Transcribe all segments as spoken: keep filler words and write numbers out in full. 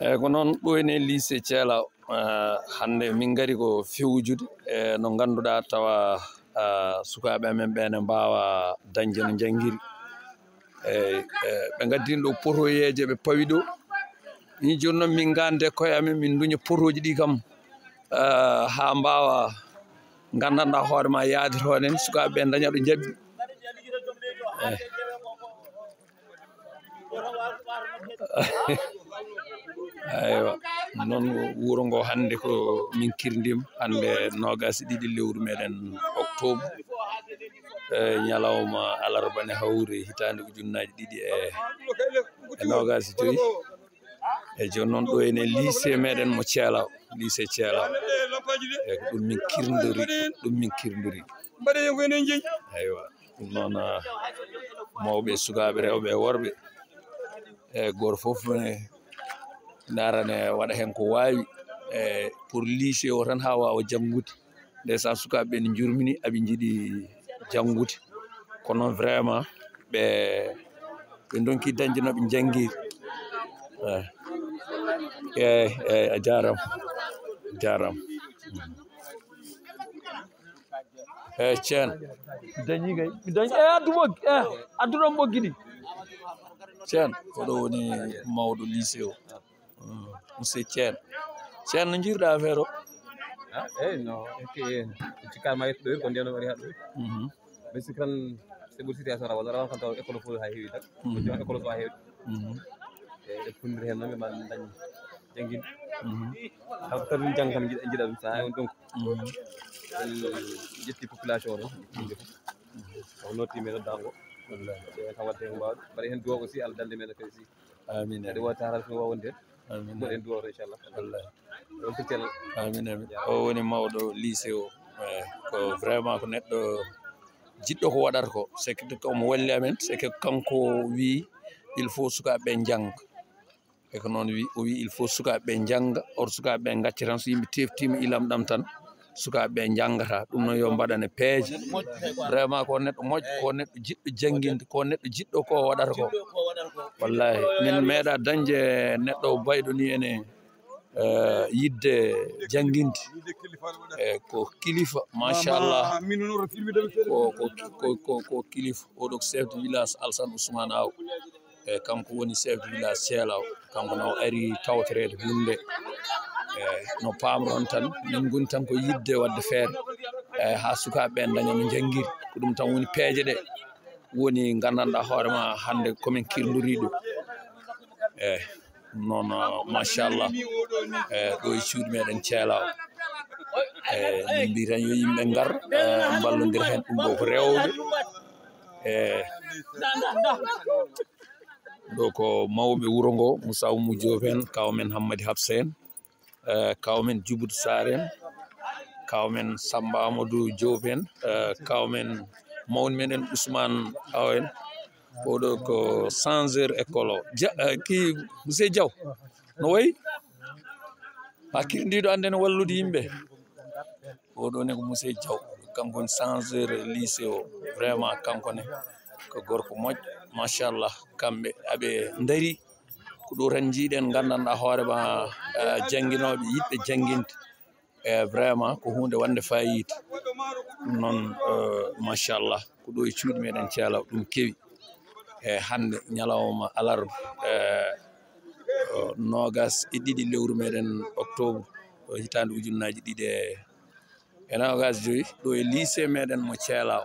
Eeyi, ko noon ɗo ene lycée Thielaw. Eh, hannde min ngari ko fewjude, eh, no ngannduɗaa tawa, ah, sukaaɓe amen ɓe ne mbaawa dañde no njanngiri. Eeyi, eh, ɓe ngaddini ɗo potoyeeje ɓe pawi ɗo. Min jooni noon min ngande koye amen, min duña potooji ɗi kam, ah, haa mbaawa nganndanɗaa hoore ma yaade toon en, sukaaɓe ɓe daña ɗo njaɓi. Eeyi. Aywa, noon wuro ngo hannde ko min kirndiima, hannde noogaas e ɗiɗi lewru meɗen octobre, e ñalawma alarba ne hawri hitaande ujunnaaji ɗiɗi e, e noogaas e joyi. E jooni noon ɗo ene lycée meɗen mo Thielaw, lycée Thielaw. E ko ɗum min kirndori, ɗum min kirndori. Mbaɗen ko enen jeyi. Aywa. Ɗum noon, ah, mawɓe, sukaaɓe, rewɓe e worɓe, e gooto fof ne ndaara ne waɗa heen ko waawi, e pour lycée o tan haa waawa janngude. Ndeysaan, sukaaɓe ɓe ne njurmini, aɓe njiɗi janngude. Kono vraiment, ɓe, ɓe ndonki dañde no ɓe njanngiri. Eh. Eh, eh, a jaaraama. A jaaraama. Eh, Ceen. Mi dañi kay. Mi dañi. Eh, addu ɓoggi. Eh, addu ɗon ɓoggi ɗi. Ceen, oɗo woni mawɗo lycée o. Mm, monsieur Ceen. Ceen, no njiiruɗaa affaire o? Ah, eeyi, no, ok, cikkaama yettuɗo ko ndeen o waɗi haɗo. Mhm. Mi sikki tan, c'est pour situation rawa, rawa kan taw école fof haa heewi tan. Mhm. Ko joom école fof haa heewi. Mhm. E, e fundir heen noon, ɓe mbaɗa dañ janngin. Mhm. Kala ko tawi jannga kam njiɗa, njiɗa ɗum, so haa on donc. Mhm. En njetti population o noon. Mhm. O nooti men o daango. Wallahi. E kam waɗde ko mbaawɗo. Mbaɗa heen duwaw aussi, Allah dande men kadi si. Amin, amin. Kadi wata haral ko wawa wonde. Amin, mboɗen amin. Duwaw to, inchallah. Wallahi. On firtel. Amin, amin. O woni mawɗo lycée o. Eh, ko vraiment ko neɗɗo jiɗɗo ko waɗata ko. C'est que ko omo walli amen. C'est que kanko wi il faut sukaaɓe ɓe njannga. E ko noon wi, o wi il faut sukaaɓe ɓe njannga. Or sukaaɓe ɓe ngacca tan, so yimɓe teftiima ilam ɗam tan, sukaaɓe ɓe njanngata. Ɗum noon yo mbaɗane peeje. Vraiment ko neɗɗo moƴƴo, ko neɗɗo jiɗɗo jannginde, ko neɗɗo jiɗɗo ko waɗata ko. Wallahi, min meeɗa dañde neɗɗo bayɗo ni ene, eh, yiɗde jannginde. E ko kilifa, machallah. Ko, ko, ko, ko, ko kilifa. Oɗo ko chef de village Alassane Ousmane Aw. E kanko woni chef de village Thielaw. Kanko no ari tawtoreede huunde. E no paamron tan, min ngoni tan ko yiɗde waɗde feere, e haa sukaaɓe ɓe daña no njanngiri. Ko ɗum tan woni peeje ɗe woni nganndanɗaa hoore ma hannde ko min kirndori ɗum. E ɗum noon, machallah, e ɗo e cuuɗi meɗen Thielaw. E min mbi tan yo yimɓe ngar, e mballondir heen, ɗum ɗo ko rewɓe. E ɗo ko mawɓe wuro ngo, Moussa Oumou Diop en, kaw men Hammadi Habsa en, e kaw men Djibout Sarr en, kaw men Samba Amadou Diop en, e kaw men mawni meɗen Ousmane Aw en. Oɗo ko changeur école o. Ja-, e, ki, monsieur Diaw, no wayi? Haa kirndiiɗo annden wallude yimɓe. Oɗo ne ko monsieur Diaw, kanko woni changeur lycée o. Vraiment, kanko ne ko gorko moƴƴo, machallah. Kamɓe aɓe ndari, ko ɗo tan njiiɗen, nganndanɗaa hoore ma, e, jannginooɓe, yiɗɓe jannginde. E, vraiment, ko huunde wonde faayiida. Ɗum noon, e, machallah, ko ɗo e cuuɗi meɗen Thielaw, ɗum kewi. E, hannde ñalawma alarba, e, e, noogaas e ɗiɗi lewru meɗen octobre, o hitaande ujunnaaji ɗiɗi e e noogaas joyi, ɗo e lycée meɗen mo Thielaw.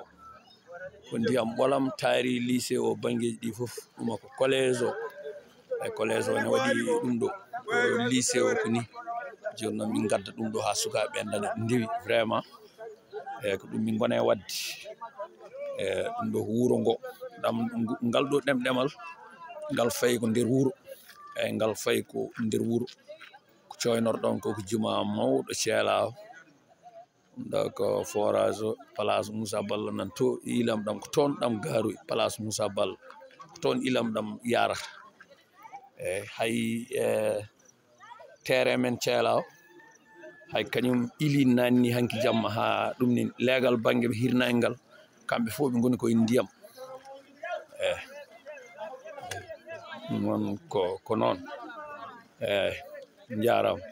Ko ndiyam ɓolam taari lycée o banngeeji ɗi fof. Ɗum ko collège o. E collège o ne waɗi ɗum ɗo. Ko lycée o ko ni. Jooni noon min ngadda ɗum ɗo haa sukaaɓe ɓe daña ndewi vraiment. E ko ɗum min ngona e waɗde. E ɗum ɗo ko wuro ngo. Ɗam, ngal ɗo ɗemɗemal, ngal fayi ko nder wuro. E ngal fayi ko nder wuro. Ko cooynorɗon ko, ko jumaa mawɗo Thielaw. Ɗo ko forage o, place Moussa Balla nan to, ilam ɗam ko toon ɗam gaaroyi, place Moussa Balla. Ko toon ilam ɗam yarata. E hay, e, terrain men Thielaw o, hay kañum ili nanni hanki jamma haa ɗum ni leegal bannge ɓe hirnaangal, kamɓe fof ɓe ngoni koye ndiyam. E, ɗum noon ko, ko noon. Eyi, njaaraama.